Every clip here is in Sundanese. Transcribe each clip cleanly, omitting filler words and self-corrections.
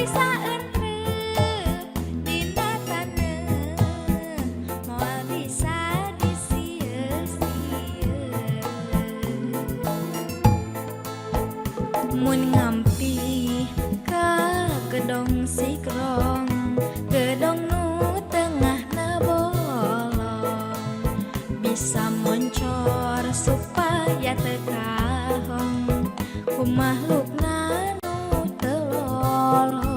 Bisa entrep dina taneuh, moal bisa disieun-sieun. Mun ngampih ka gedong sikrong, gedong nu tengahna bolong, bisa moncor supaya teu kahong ku makhlukna nu teu lolong.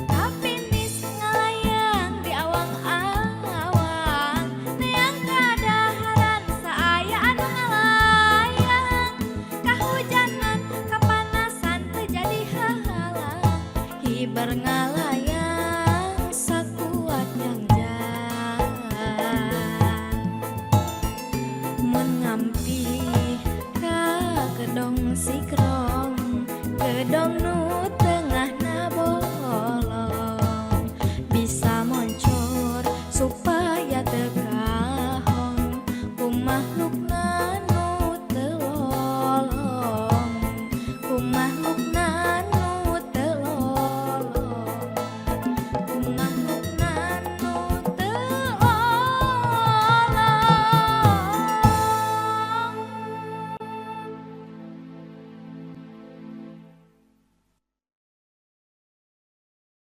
Kapinis ngalayang di awang-awang, neang kadaharan saaya anu ngalayang. Kahujanan kapanasan teu jadi hahalang, hiber ngalayang sakuat jangjang. Mun ngampih ka gedong sikrong, gedong nu